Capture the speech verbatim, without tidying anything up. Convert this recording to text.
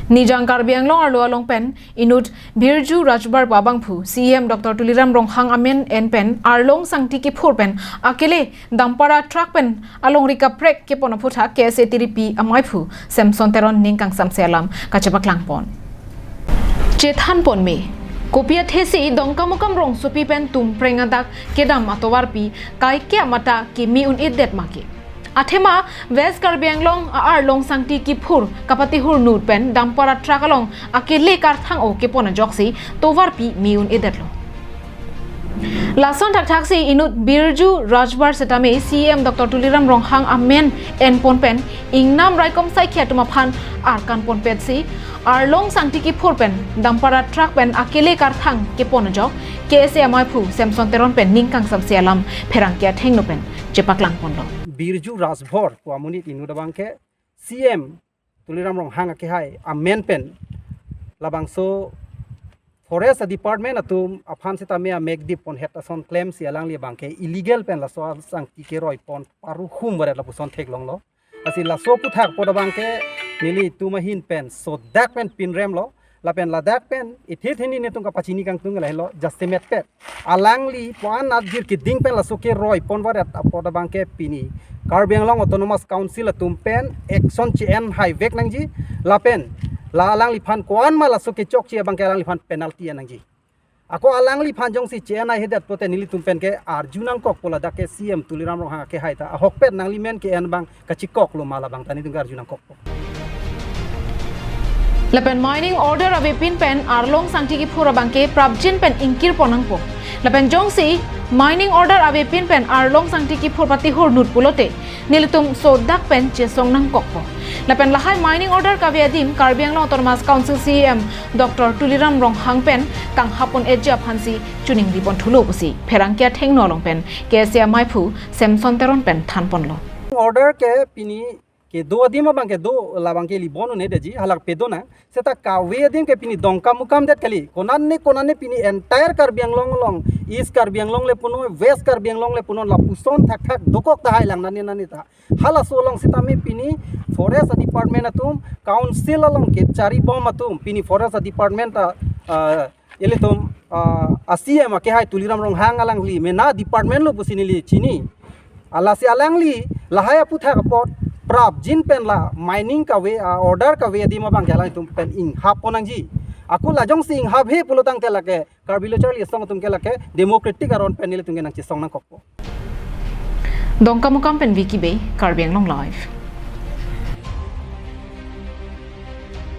Nijang Karbi Anglong arlo along pen inut Birju Rajbhar pu abangphu C E M Doctor Tuliram Ronghang amen en pen arlong sangti kiphur pen akele dampara truck pen alongri kaprek kepon aphuthak K S A tiripi amaiphu Samson Teron ning kangsamse alam kachepaklang pon. Chethan pon me, kopi athesi Dongkamukam rongsopi pen Tumpreng adak kedam atovarpi kaike amata keme un-edet ma ke. Athema West Karbi Anglong a-arlong sangti kiphur kapatihur nut pen dampara truck along akele karthang-o kepon ajoksi tovarpi me un-edetlo. Lason thakthaksi inut Birju Rajbhar setame C E M Doctor Tuliram Ronghang amen en pon pen ingnam raikom saikhi atum aphan arkan ponpetsi arlong sangti kiphur pen dampara truck pen akele karthang kepon ajok K S A amaiphu Samson Teron pen ning kangsamse alam pherangke athengno pen chepaklang ponlo. Birju Rajbhar pu amonit inut abangke C E M Tuliram Ronghang akehai amen pen labangso Forest Department atum aphan setame amekdip ponhet ason klemsi alangli abangke illegal pen laso asangti keroi pon paruhum varet lapuson theklonglo. Lasi laso aphuthak apot abangke nelitum ahin pen sodak pen pinremlo. Lapen ladak pen ithit hini netum kapachini kangtung lahelo jasemet pet. Alangli puan atjir kiding pen laso keroi pon varet apot abangke pini Karbi Anglong Autonomous Council atum pen action che-en haivek nangji. Lapen la alangliphan koan ma laso kechokche abangke alangliphan penalty en nangji. Ako alangliphan jongsi che-en haihedet pote nelitum pen ke arju nangkokpo, ladak ke C E M Tuliram Ronghang akehai ta ahokpet nangli men ke-en abang kachikoklo ma, labang ta netum ke arju nangkokpo. Lapen mining order avepin pen arlong sangti kiphur abangke prapjin pen ingkir pon nangpo. Lapen jongsi mining order avepin pen arlong sangti kiphur patihur nut pulote nelitum sodak pen chesong nangkokpo. Lapen lahai mining order kave adim Karbi Anglong Autonomous Council C E M Doctor Tuliram Ronghang pen kanghap pon-eji aphansi choningri pon thulo pusi pherangke athengno along pen K S A amaiphu Samson Teron pen than ponlo. Order ke pini kedo adim abangke do, labangke libon un-edetji, halak pedo nang. Seta kave adim ke pini Dongkamukam det kali. Konane konane pini entire Karbi Anglong along, East Karbi Anglong le punon, West Karbi Anglong le punon, lapuson thakthak dokok tahai lang nane nane ta. Halaso along setame pini Forest Department atum council along kechari bom atum pini Forest Department a, a, ilitum, a, a C E M akehai Tuliram Ronghang alangli mena department lo pusi neli chini. Alasi alangli lahai aphuthak apot prapjin pen la mining kave, a, order kave adim abangke alangtum pen inghap pon nangji. Ako la jongsi inghaphe pulotangte lake Karbi Lo Charli Asong atum ke lake democratic aron pen nelitum ke nangchesong nangkokpo. Dongkamukam pen Vicky Bey, Karbi Anglong Live.